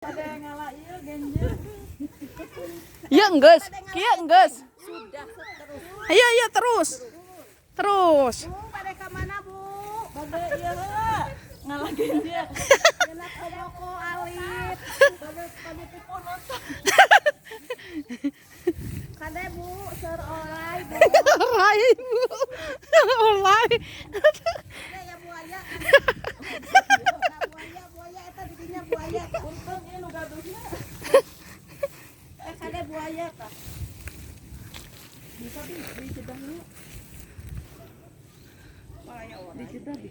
Ada yang ngala ieu genjer. Iya enggeus, kieu enggeus. Ayo ayo terus. Terus. Bu, pada ke mana, Bu? Bade ieu heula. Ngala genjer. Dina koboko alit. Bade bade piponotan. Kade, Bu, seur olay, Bu. Olay, Bu. Olay. Kade ya buaya. Nah, buaya, buaya eta didinya buaya. Untung ieu nu gaduhna. Eh, kade buaya tah. Bisa bi di jedah lu. Di jedah bi.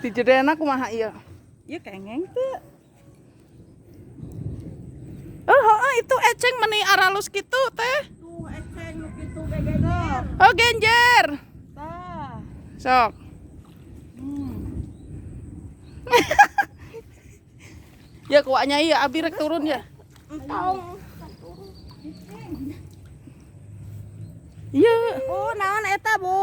Di jedena kumaha ieu? Ieu kengeng teu. Oh, heeh, itu eceng meni aralus kitu teh. Tuh, eceng nu kitu gegenjer. Oh, genjer. Tah. Sok. Ya kuaknya iya abi rek turun ya. Entong. Iya. Bu, naon eta, Bu?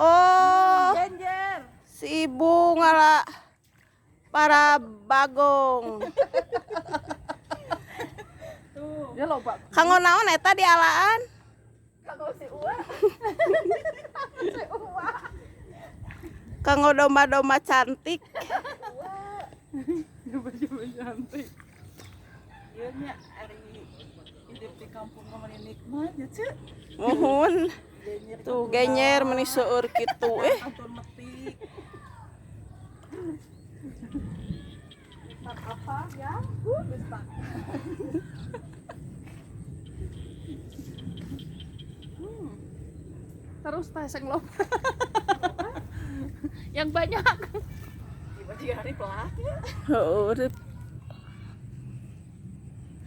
Oh, Genjer. si ibu ngala para bagong. Tuh. Ya loba. Kanggo naon eta dialaan? Kanggo si Uwa. Kanggo domba-domba cantik. Coba-coba cantik. Ieu nya ari hidup di kampung mah meni nikmat ya, Ceu. Muhun. Genjer Tuh genyer meni seueur kitu eh. Kantun metik. Tak apa ya? Bisa. Terus teh sing loba. Yang banyak. Tiba-tiba hari pelak ya. Heueuh.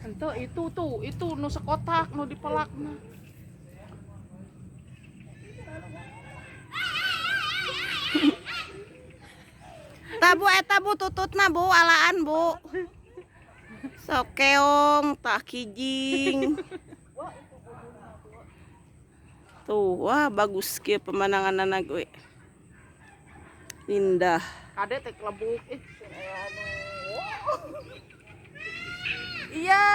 Ente itu tuh, itu nu sekotak nu dipelakna. Tah Bu eta Bu tututna Bu alaan Bu. Sok keong tah kijing. Tuh, wah bagus kieu pemandanganna gue. Indah. Kade teh kelebuk ih. Iya.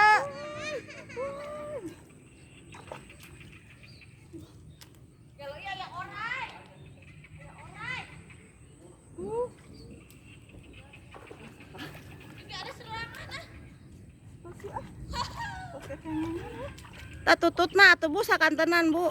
Tah tututna atuh Bu sakantenan Bu.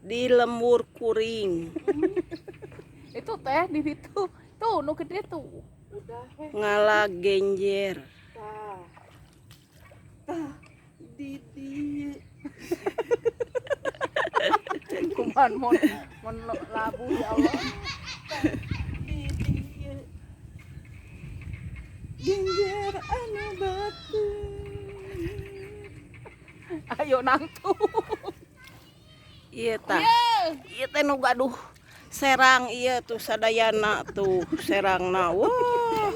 Di lembur kuring. Itu teh di situ. Tuh nu gede tuh. Udah weh. Ngala genjer. Tah. Tah. Di di. Kumaha mon mon labu ya Allah. Di di. Genjer anu batu. Ayo nangtu. Iya tah. Iya teh nu gaduh serang iya tuh sadayana tuh serangna. Wah.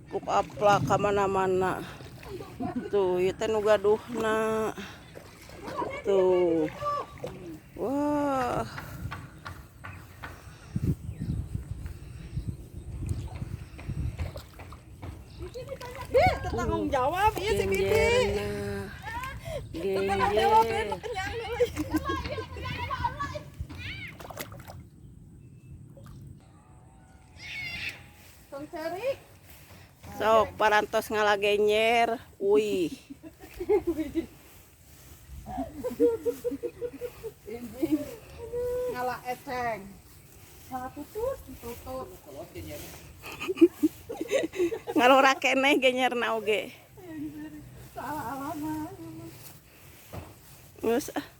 Buk aplak ka mana-mana. Tuh, ieu teh nu gaduhna. Tuh. Wah. Bi, tanggung jawab ieu si Bibi. Genjerna. Tanggung jawab ieu Genjer. nu kenyang. Tong cerik. Sok parantos ngalagenyer. Wih. Ini ngala eceng. Ngala tutut, tutut. Ngalora keneh genyerna oge. Salah alamat. Geus ah.